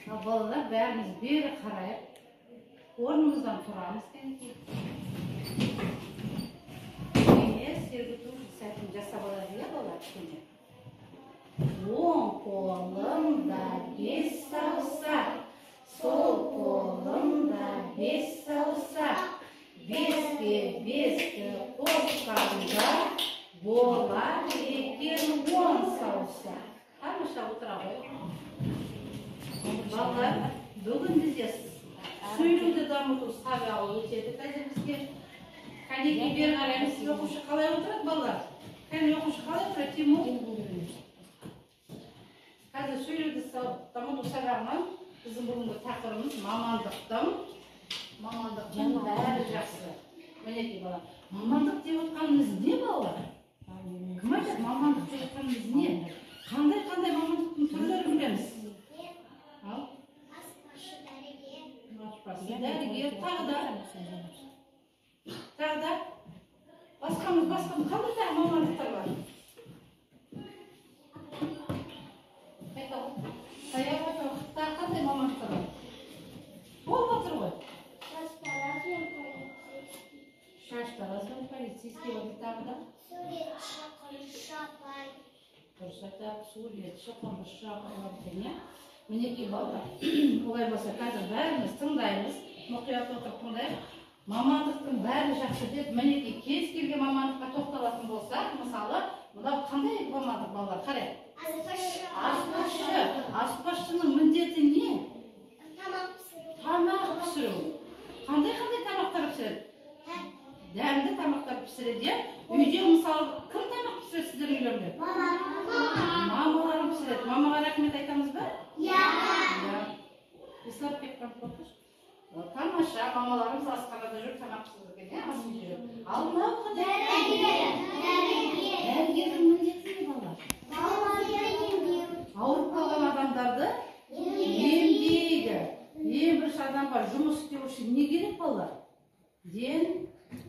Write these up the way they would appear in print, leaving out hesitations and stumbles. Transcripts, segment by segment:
Ал балалар, бәріміз бері қарайық. Орнымыздан тұрамыз, кәнекей. Кішкене сергіту сәтін жасап алайық, иә, балалар, кішкене. Оң қолымда 5 саусақ, сол қолымда 5 саусақ. 5-ке 5-ті қосқанда болар екен 10 саусақ. Тамаша, отыра ғой. Балалар, бүгін бізде сөйлеуді дамыту сабағы өтеді қазір бізге. Кәнекей, бері қараймыз. Оқушы қалай отырады, балалар? Кәне, оқушы қалай отырады, Тимур? Қазір сөйлеуді дамыту сабағынан біздің бүгінгі тақырыбымыз мамандықтың бәрі жақсы. Мінекей, бала, мамандық деп отқанымыз не, балалар? Кім айтады, мамандық деп отқанымыз не? Қандай қандай мамандықтың түрлерін білеміз? Ал? Аспазшы, дәрігер. Аспазшы, дәрігер, тағы да? Тағы да? Басқамыз, басқамыз, қандай тағы мамандықтар бар? Саяқ, тағы қандай мамандықтар бар? Болып отыр ғой. Шаштараз бен полицейский. Шаштараз бен полицейский болды, тағы да? Суретші, құрылысшы апай. Дұрыс айтады, суретші, құрылысшы апай бар екен, иә? Мінекей, балалар, олай болса қазір бәріміз тыңдаймыз, мұқият отырып тыңдайық. Мамандықтың бәрі жақсы деп, мінекей, кез келген мамандыққа тоқталатын болсақ, мысалы, мынау қандай мамандық, балалар? Қарайық. Аспазшы. Аспазшы. Аспазшының міндеті не? Тамақ пісіру. Тамақ пісіру. Қандай қандай тамақтар пісіреді? Дәмді тамақтар пісіреді, иә? Үйде, мысалы, кім тамақ пісіреді сіздердің үйлерінде? Мама. Мамаларың пісіреді. Мамаға рахмет айтамыз ба? Иә. Иә. Ислам кеп. Тамаша, мамаларымыз асханада жүріп тамақ пісіреді екен, иә, ас үйде жүріп. Ал мынау қандай? Дәрігер. Дәрігер. Дәрігердің міндеті не, балалар? Балаларды емдеу. Ауырып қалған адамдарды емдейді. Ең бірінші адамға жұмыс істеу үшін не керек, балалар?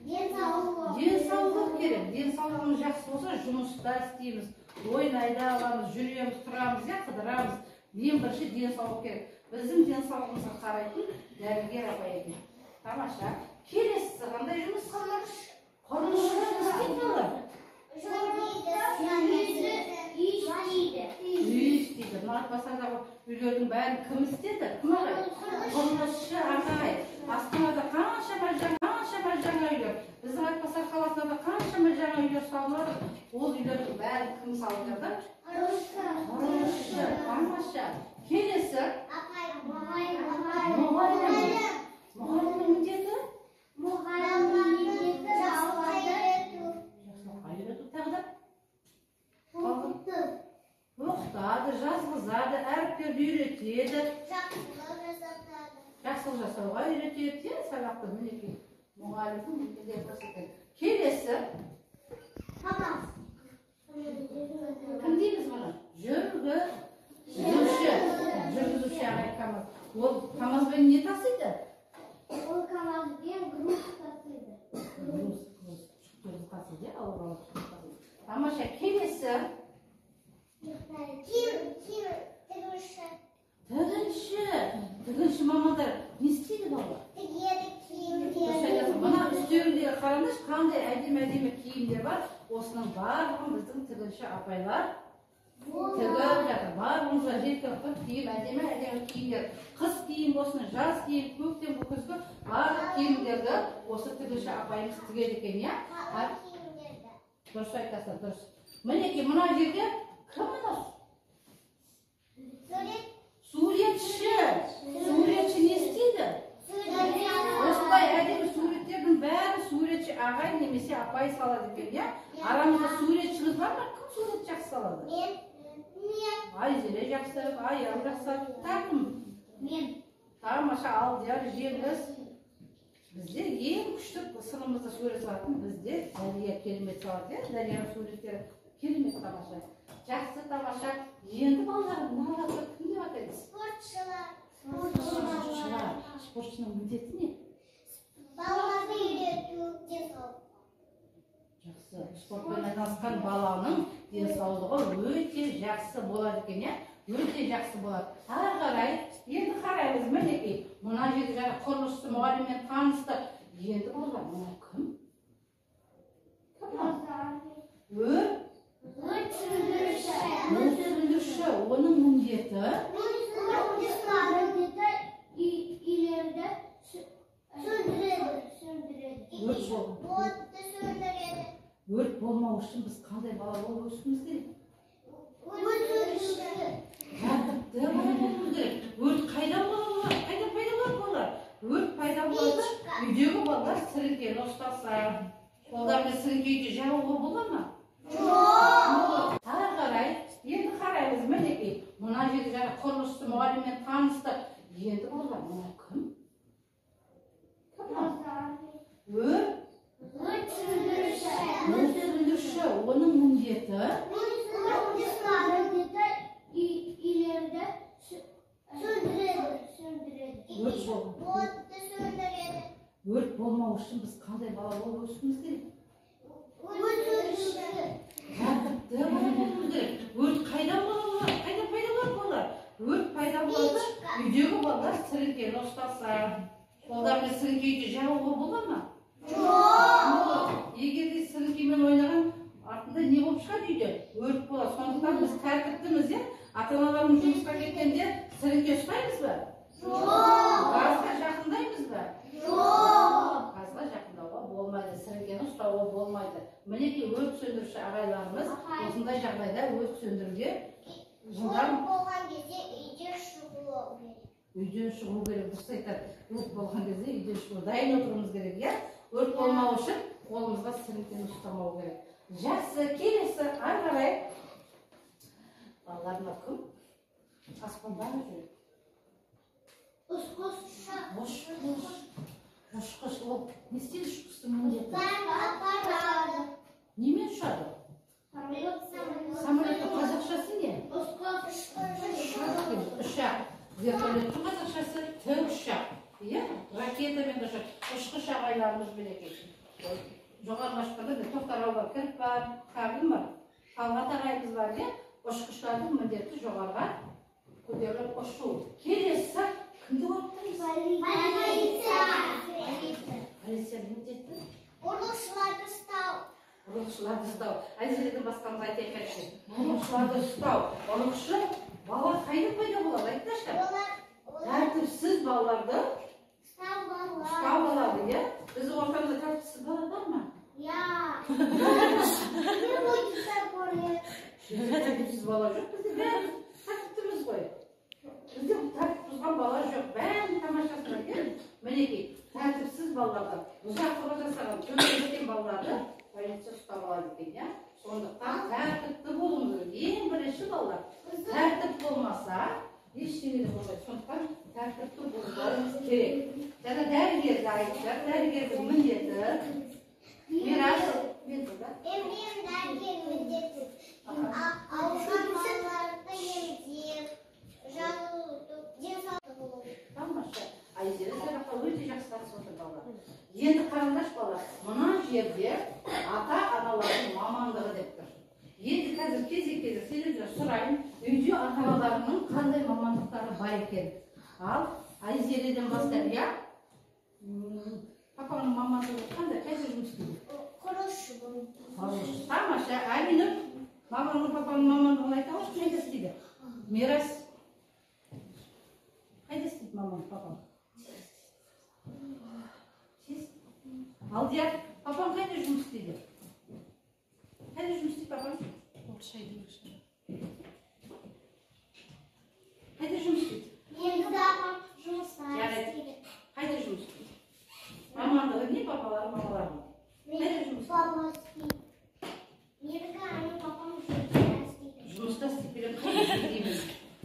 Денсаулық. Денсаулық керек. Денсаулығымыз жақсы болса, жұмыста істейміз, ойнай да аламыз, жүреміз, тұрамыз, иә, қыдырамыз. Ең бірінші денсаулық керек. Біздің денсаулығымызға қарайтын дәрігер апай екен. Тамаша. Келесісі қандай жұмыс? Құрылысшы не істейді, балалар? Жөндейді, үй істейді. Үй істейді. Мына Атбасардағы үйлердің бәрін кім істеді? Кім ағай? Құрылысшы ағай. Астанада қаншама жаңа үйлер. Біздің Атбасар қаласында да қаншама жаңа үйлер салынып жатыр. Ол үйлердің бәрін кім салып жатыр? Құрылысшы. Тамаша. Келесі. Апай, мұғалім. Мұғалім. Мұғалімнің міндеті? Мұғалімнің міндеті балаларды Жақсылыққа үйрету, тағы да? оқыту. Оқытады, жазғызады, әріптерді үйретеді. Жақсылық жасатады. Жақсылық жасауға үйретеді, иә, сабақты, мінекей. Мұғалімнің міндеті осы екен. Келесі. Папа. Кім дейміз мұны? Жүргізуші. Жүргізуші ағай, КамАЗ. Ол КамАЗбен не тасиды? Ол КамАЗбен груз тасиды. Груз, груз, жүктерді тасиды, иә, ауыр ауыр жүктерді тасиды. Тамаша, келесі. Киім, киім, тігуші. Тігінші. Тігінші мамандар не істейді, балалар? Тігеді Дұрыс киімдерді. айтасың. Мына үстеріндегі қараңдаршы, қандай әдемі әдемі киімдер бар. Осының барлығын біздің тігінші апайлар тігіп жатыр. Барлығымызға жеткілікті киім, әдемі әдемі киімдер. Қыс киім болсын, жаз киім, көктем, күзгі барлық киімдерді осы тігінші апайымыз тігеді екен, иә? Қалың киімдерді. Дұрыс айтасың, дұрыс. Мінекей, мына жерде кім мынау? Сурет. Суретші. Суретші не істейді? Осындай әдемі суреттердің бәрін суретші ағай немесе апай салады екен, иә? Арамызда суретшіміз бар ма? Кім сурет жақсы салады? Мен. Мен. Айзере жақсы, Аян жақсы салады. Тағы кім? Мен. Тамаша, Алдияр, Жеңіс. Бізде ең күшті сыныбымызда сурет салатын бізде Дәрия керемет салады, иә? Дәрияның суреттері керемет, тамаша. Жақсы, тамаша. Енді, балалар, мыналарды кім деп атайды? Спортшылар. Спортшылар. Спортшының міндеті не? Балаларды үйрету, денсаулық. Жақсы. Спортпен айналысқан баланың денсаулығы өте жақсы болады екен, иә? Өте жақсы болады. Ары қарай енді қараймыз, мінекей мына жерде жаңа құрылысшы мұғаліммен таныстық. Енді балалар, мынау кім? Кім мынау? Өрт сөндіруші. Өрт сөндіруші, оның міндеті үйлерді сөндіреді. Отты сөндіреді. Өрт болмау үшін біз қандай бала болып өсуіміз керек? Өрт сөндіруші. Тәртіпті бала болуымыз керек. Өрт қайдан болады? Қайдан пайда болады балалар? Өрт пайда болады үйдегі балалар сіріңкені ұстаса, қолдарымен сіріңке үйде жағуға бола ма? Жоқ. Ары қарай енді қараймыз, мінекей мына жерде жаңа құрылысшы мұғаліммен таныстық. Енді балалар, мынау кім? Кім мынау? Өрт сөндіруші. Өрт сөндіруші, оның міндеті үйлерді сөндіреді. Отты сөндіреді. Өрт болмау үшін біз қандай бала болып өсуіміз керек? Өрт сөндіруші. Тәртіпті бала болуымыз керек. Өрт қайдан болады? Қайдан пайда болады балалар? Өрт пайда болады үйдегі балалар сіріңкені ұстаса, қолдарымен сіріңке үйде жағуға бола ма? Жоқ. Егер де сіріңкемен ойнаған артында не болып шығады үйде? Өрт болады. Сондықтан біз тәртіптіміз, иә? Ата-аналарымыз жұмысқа кеткенде сіріңке ұстаймыз ба? Жоқ. Газға жақындаймыз ба? Жоқ. Газға жақындауға болмайды, сіріңкені ұстауға болмайды. Мінекей өрт сөндіруші ағайларымыз осындай жағдайда өрт сөндіруге жылдам. Өрт болған кезде үйден шығу керек. Үйден шығу керек, дұрыс айтады. Өрт болған кезде үйден шығу, дайын отыруымыз керек, иә? Өрт болмау үшін қолымызға сіріңкені ұстамау керек. Жақсы, келесі ары қарай. Балалар, мынау кім? Аспанда жүреді. Ұшқыш. Ұшқыш. Ұшқыш, ол не істейді ұшқыштың міндеті? Апарады. Немен ұшады? Самолет. Самолеттің қазақшасы не? Ұшқыш. Ұшақ. Вертолеттің қазақшасы тікұшақ. Иә? Ракетамен ұшақ. Ұшқыш ағайларымыз мінекей. Жоғарғы ұшқанда Тоқтар Әубәкіров бар, тағы кім бар? Талғат ағайымыз бар, иә? Ұшқыштардың міндеті жоғарыға көтеріліп ұшу. Келесі кімді көріп тұрмыз? Полиция. Полиция міндеті? Ұрлықшыларды ұстау. Ұрлықшыларды ұстау. Айзереден басқамыз айтайық әйтсе. Ұрлықшыларды ұстау. Ұрлықшы бала қайдан пайда болады? Айтыңдаршы. Тәртіпсіз балаларды ұстау алады, иә? Біздің ортамызда тәртіпсіз бала бар ма? Иә. Тәртіпсіз бала жоқ, бізде бәріміз тәртіптіміз ғой. Бізде тәртіп бұзған бала жоқ, бәрінің тамашасына, иә? Мінекей, тәртіпсіз балаларды, бұзақылық жасаған, төмендеткен балаларды полиция ұстап алады екен, иә? Сондықтан тәртіпті болуымыз керек. Ең бірінші балалар, тәртіп болмаса ештеңе де болмайды. Сондықтан тәртіпті болуымыз керек. Жаңа дәрігерді айттық, дәрігердің міндеті Мирас, мен тыңда. Мен дәрігер міндеті. Ауырған балаларды емдеп, жазу, денсаулық. Тамаша. Айзере сабаққа өте жақсы қатысып отыр балалар. Енді қараңдаршы балалар, мына жерде ата-аналардың мамандығы деп тұр. Енді қазір кезек-кезек сендерден сұрайын, үйде ата-аналарының қандай мамандықтары бар екен? Ал Айзереден бастап, иә? Папаның мамандығы қандай? Қай жерде жұмыс істейді? Құрылысшы. Құрылысшы. Тамаша. Әминұр, мамаңның, папаның мамандығын айта аласың, қайда істейді? Мирас. Қайда істейді мамаң, папаң? Алдияр, папаң қайда жұмыс істейді? Қайда жұмыс істейді папаң? Қайда жұмыс істейді? Менің папам жұмыста істейді. Қайда жұмыс істейді? Мамандығы не папалары, мамаларының? Қайда жұмыс істейді? Папа істейді. Менің анам папам жұмыста істейді. Жұмыста істеп береді, қайда істейді?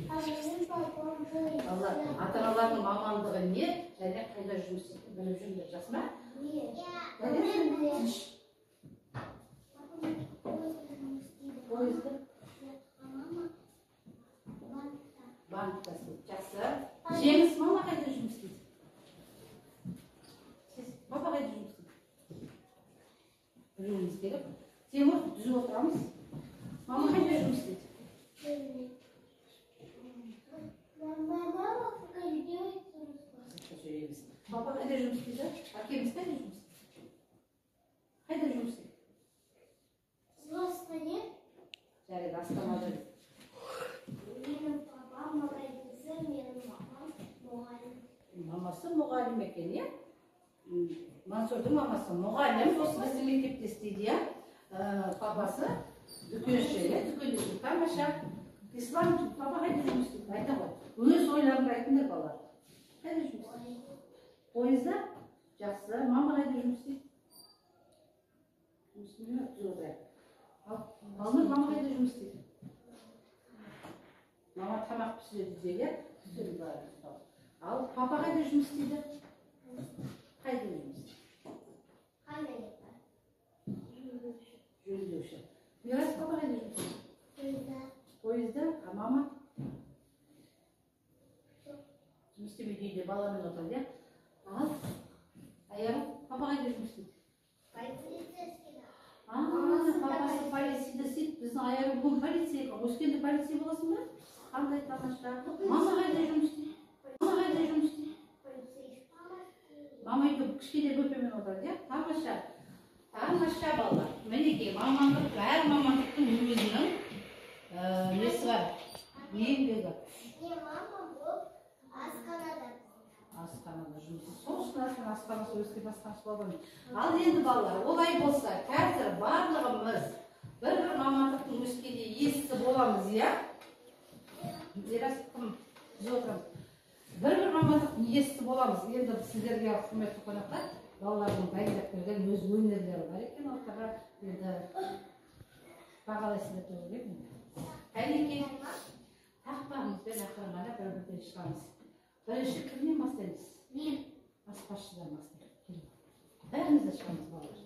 Менің папам жұмыста. Ата-аналарының мамандығы не және қайда жұмыс істейтінін біліп жүріңдер, жақсы ма? Иә. Пойызда? Банкта істейді. Жақсы. Жеңіс, мама қайда жұмыс істейді? Папа қайда жұмыс істейді? Білуіміз керек. Тимур, түзу отырамыз. Мама қайда жұмыс істейді? Папа қайда жұмыс істейді? Әкеміз қайда жұмыс істейді? Қайда жұмыс істейді? Астана. Жарайды, Астанада. Менің папам мұғалімсі, менің папам мұғалім. Мамасы мұғалім екен, иә? Мансұрдың мамасы мұғалім, осы біздің мектепте істейді, иә? Папасы дүкенші, иә? Дүкенде істейді. Тамаша. Ислам, папа қайда жұмыс істейді? Айта ғой. Өз ойларыңды айтыңдар, балалар. Қайда жұмыс істейді? Пойызда? Жақсы. Мама қайда жұмыс істейді? Жұмыс істемей ме? Түзу отырайық. Ал, Балнұр, мама қайда жұмыс істейді? Мама тамақ пісіреді үйде, иә? Үстелдің бәрі. Ал папа қайда жұмыс істейді? Қайда жұмыс істейді? Қандай? Жөндеуші. Мирас, папа қайда жұмыс істейді? Пойызда. Пойызда. А мама? Жұмыс істемейді, үйде баламен отырады, иә? Ал, Аяғым, папа қайда жұмыс істейді? Полицейский. Папасы полицияда істейді. Біздің Аяғым бүгін полиция екен. Өскенде полиция боласың ба? Қандай тамаша. Мама қайда жұмыс істейді? Мама қайда жұмыс істейді? Мама үйде кішкене бөпемен отырады, иә? Тамаша. Тамаша, балалар. Мінекей, мамандық, әр мамандықтың өзінің несі бар? Еңбегі. Мен мама болып асханада. Асханада жұмыс істейді. Сол үшін асханасы өскен асханасы болады. Ал енді, балалар, олай болса, қазір барлығымыз бір-бір мамандықтың өскенде иесі боламыз, иә? Мирас, кім? Біз отырамыз. Бір-бір мамандықтың иесі боламыз. Енді сіздерге, құрметті қонақтар, балалардың дайындап келген өз өнерлері бар екен ортаға. Енді бағалайсыздар деп ойлаймын. Кәнекей, тақпағымызбен ақырын ғана бір-бірден шығамыз. Бірінші кімнен бастаймыз? Мен. Аспазшыдан бастайық. Бәріміз де шығамыз, балалар.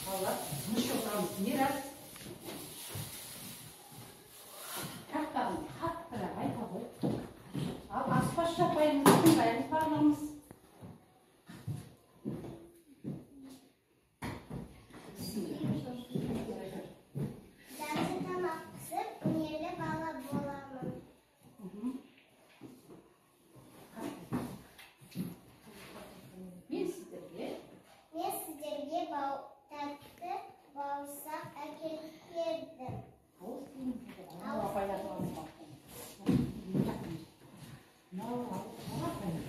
Балалар, тыныш отырамыз. Мирас. Тақпағын қаттырақ айта ғой. Ал аспазшы апайымызды тыңдаймыз барлығымыз. Жақсы тамақ пісіп, өнерлі бала боламын. Мен сіздерге Мен сіздерге тәтті бауырсақ әкеліп бердім. Мынау апайлардың алдында. Мынау апайлар.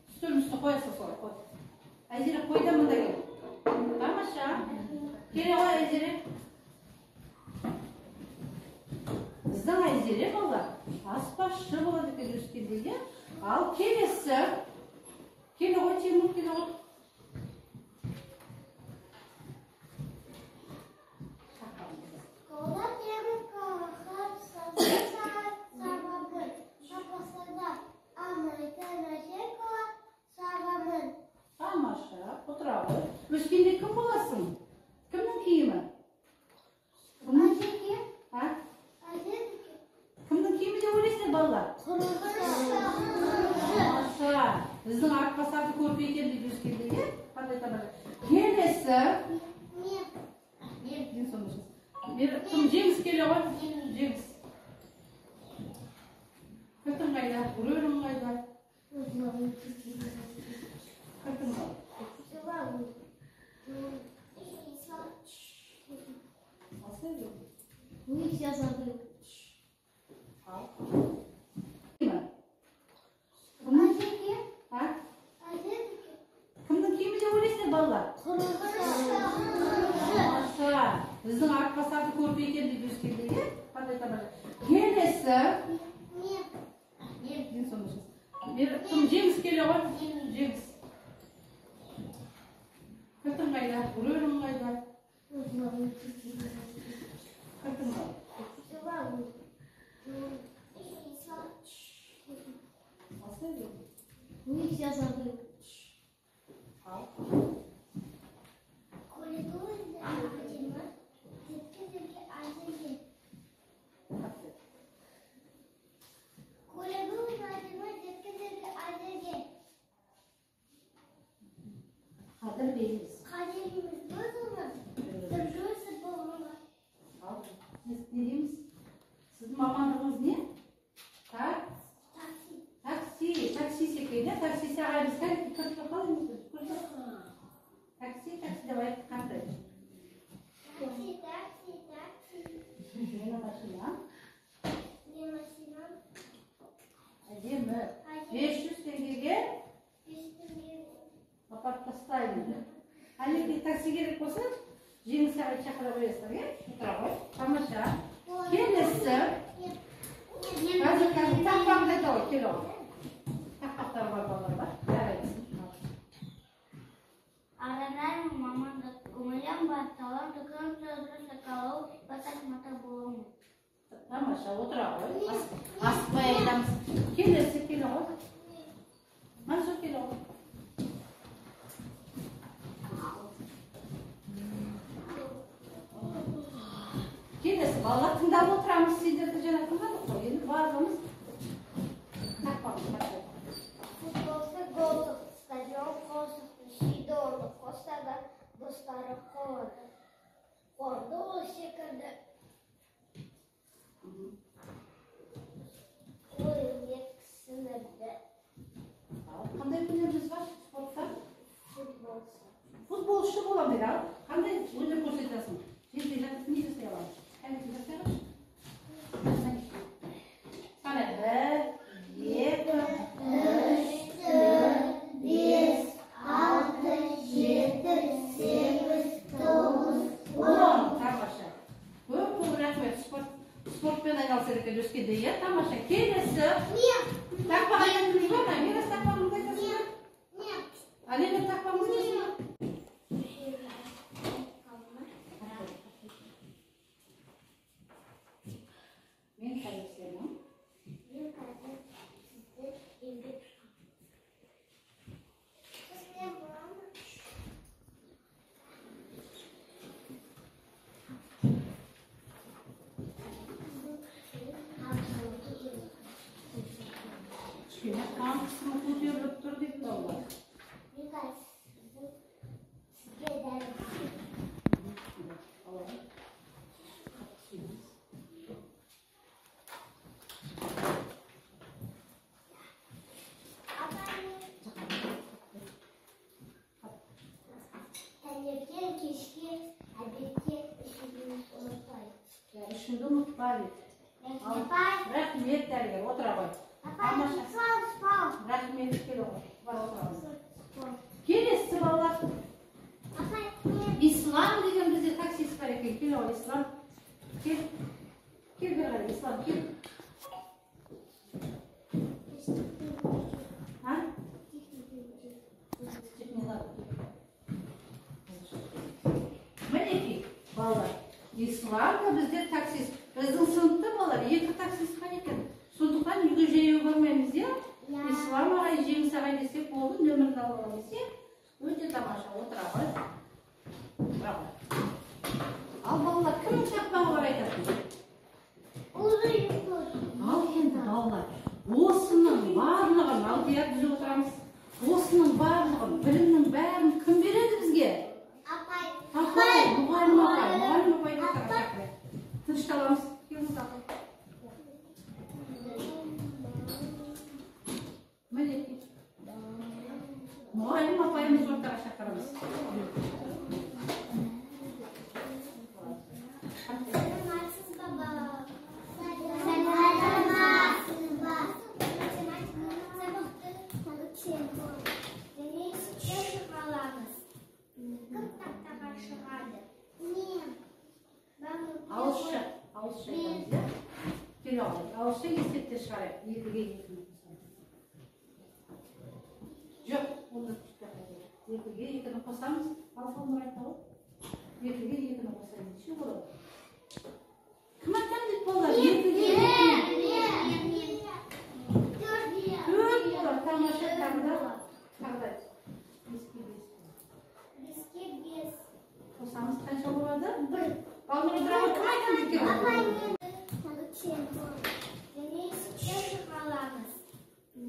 Үстелдің үстіне қоя сал, солай қой. Айзере, қой да мында кел. Тамаша. Келе ғой, Айзере. Біздің Айзере, балалар, аспазшы болады екен өскенде, иә? Ал келесі. Келе ғой, Тимур, келе ғой. Қолда темір қағаз сабамын. Шапасында амайтын әжекова сабамын. Тамаша, отыра ғой. Өскенде кім боласың? Кімнің киімі? Кімнің? Әжеке. А? Әжеке. Кімнің киімі деп ойлайсыңдар, балалар? Тамаша. Біздің Атбасарды көрпе екен дейді өскенде, иә? Қандай тамаша. Келесі. Мен. Ең соңында шығасың. Кім? Жеңіс, келе ғой. Жеңіс. Кілтің қайда? Рөлің қайда? Кілтің қайда? Алсай. Я забыл. Ал. Кімнің? Әжеке. А? Әжеке. Кімнің киімі деп ойлайсыңдар, балалар? Тамаша. Біздің Атбасарды көрпе екен дейді өскенде, иә? Қандай тамаша. Келесі. Мен. Ең соңында шығасың. Кім? Жеңіс, келе ғой. Жеңіс. Кілтің қайда? Рөлің қайда? Кілтің қайда? Алсай. Я забыл. Ал. Коридорда әдемі, жеткізуге әзірге. Коридорда әдемі, жеткізуге әзірге. Қадірлейміз. Қадірлейміз біз оны. мамандығыңыз не? Такси. Таксист екен, иә? Таксист ағайымыз кіріп қалыңыз. Такси, такси деп айтты қандай? Такси, такси, такси. Менің машинам. Менің машинам. Әдемі. 500 теңгеге апарып тастаймын. Әнекей такси керек болса, Жеңіс ағай шақыра қоясыздар, иә? Отыра ғой. Тамаша. Келесі. Қазір тақпағыңды айта ғой, келе ғой. Тақпақтары бар балалар бар. Жарайсың. Аралар мамандық көңілім бар, талант сақалау, басақ мата боламын. Тамаша, отыра ғой. Асықпай айтамыз. Келесі, келе ғой. Мансұр, келе ғой. Келесі, балалар тыңдап отырамыз, сендерді жаңа тыңдадық қой. Енді барлығымыз тақпағымыз. Футболшы гол соқты, стадион қол соқты, сүйді оны қосса да достары қуады. Қорды ол секірді. Ол еңбек сіңірді. Қандай өнеріңіз бар спортта? Футболшы. Футболшы боламын дейді. Қандай өнер көрсетесің? Жерде жатып не жасай аламын? Кәнекей жасай қойшы. Санай. 1, 2, 3, 4, 5, 6, 7, 8, 9, 10. Тамаша. Көп-көп рахмет. Спортпен айналысады екен өскенде, иә? Тамаша. Келесі. Тақпақ айтатынымыз бар ма? Мирас, тақпағыңды айтасың ба? Алина, тақпағыңды айтасың ба? Мен қазір Мен қазір сізді емдеп шығамын. Сіз мен боламын. Кішкене қан қысымы көтеріліп тұр дейді балалар. Мен қазір сізге дәрі. Таңертең кешке обедке ішуді ұмытпайды. Ішуді ұмытпайды. Рахмет, дәрігер, отыра ғой. Апай, спал. Рахмет, келе ғой. Бар, отыра ғой. Келесі балалар. Ислам деген бізде таксист бар екен. Келе ғой, Ислам. Кел. Кел бері қарай, Ислам, кел. А? Мінекей, балалар. Ислам да бізде таксист. Біздің сыныпта балалар 2 таксист бар екен. Сондықтан үйге жаяу бармаймыз, иә? Ислам ағай, Жеңіс ағай десек болды, нөмірін алып аламыз, иә? Өте тамаша, отыра ғой. Отыра ғой. Ал балалар, кімнің тақпағы бар айтатын? Ал енді балалар, осының барлығын, алдияр түзеп отырамыз. Осының барлығын, білімнің бәрін кім береді бізге? Апай. Апай, мұғалім апай, мұғалім апай шақырайық. Тынышталамыз. Келіңіз, апай. Мінекей. Мұғалім апайымыз ортаға шақырамыз. Саламатсыз ба, балалар? Саламатсыз ба? Математика сабақты және есептен шыға аламыз. Кім тақтаға шығады? Мен. Ауызша, ауызша айтамыз, иә? Келе ғой. Ауызша есепте шығарайық. 2-ге 2-ні қосамыз. Жоқ, оны 2-ге 2-ні қосамыз. Ал Балнұр айта ғой. 2-ге 2-ні қосамыз. Неше болады? Кім айтамын дейді балалар? 2-ге 2. 4 болады. Тамаша, тағы да. Тағы да. 5-ке 5. 5-ке 5. Қосамыз қанша болады? 1. Балнұр отыра ғой. Кім айтамын дейді? Апай, мен. Және есептен шыға аламыз. Кім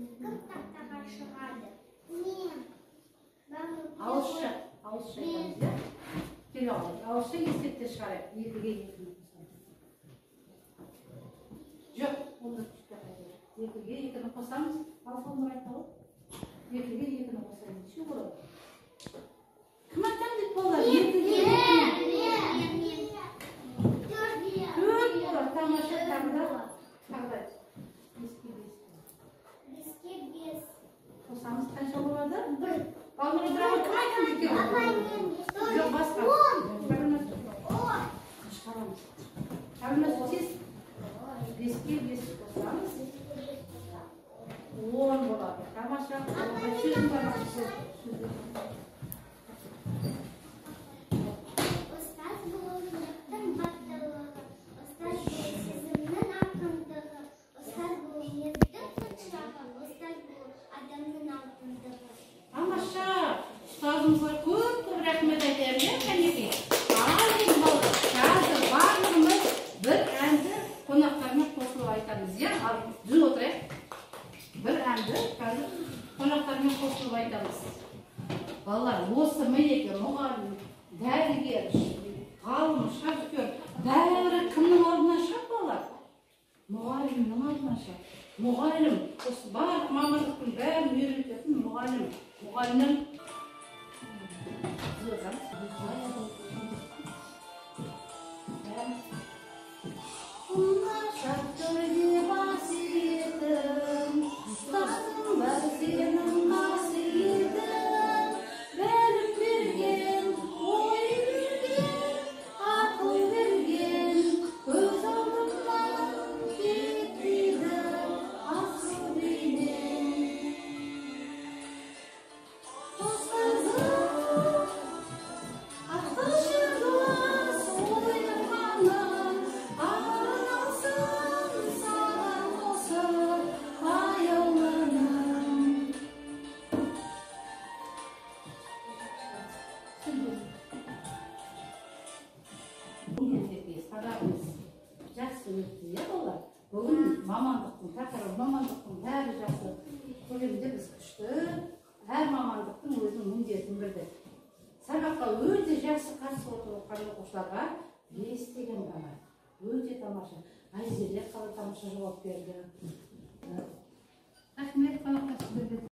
тақтаға шығады? Мен. Ауызша, ауызша айтамыз, иә? Келе ғой. Ауызша есепте шығарайық. 2-ге 2-ні қосамыз. 14 түсті. 2-ге 2-ні қосамыз. Ал соны айтты ғой. 2-ге 2-ні қосамыз. Неше болады? Кім айтамын деп балалар? 2-ге 2. 4 болады. Тамаша, тағы да. Тағы да. 5-ге 5. 5-ге 5. Қосамыз қанша болады? 1. Балнұр Ыбырайымова кім айтамын деп келді? Жоқ, басқа. Шығарамыз. Шығарамыз тез. 5-ге 5 қосамыз. 10 болады. Тамаша. Сөзің бар. Ұстаз болу бақтылығы, ұстаз болу сезімнің ақындығы, ұстаз болу мінездің құншағы, ұстаз болу адамның алтындығы. Тамаша. Ұстазымызға көп-көп рахмет айтайық, иә, кәнекей. Ал енді балалар, қазір барлығымыз бір әнді қонақтармен қосылып айтамыз, иә? Ал түзу отырайық. Бір әнді қазір қонақтармен қосылып айтамыз. Балалар, осы мінекей мұғалім, дәрігер, ғалым, шахтер, бәрі кімнің алдынан шығады балалар? Мұғалімнің алдынан шығады. Мұғалім, осы барлық мамандықтың бәрін үйрететін мұғалім. Мұғалімнің шахтерге бас иетін, ұстазым бар сенің қасиетің, білім берген, ой берген, ақыл берген, көз алдымнан кетпейді асыл бейнең. Ұстазым, ақылшы дос, ойлағаным, арналсын саған осы аяуланым. Сабағымыз жақсы өтті, иә балалар? Бүгін мамандықтың тақырыбы, мамандықтың бәрі жақсы. Көлемде біз күшті, әр мамандықтың өзінің міндетін білдік. Сабаққа өте жақсы қатысып отырған оқушыларға 5 деген баға. Өте тамаша. Айзере қалай тамаша жауап берді. Рахмет, қонақтар сіздерге.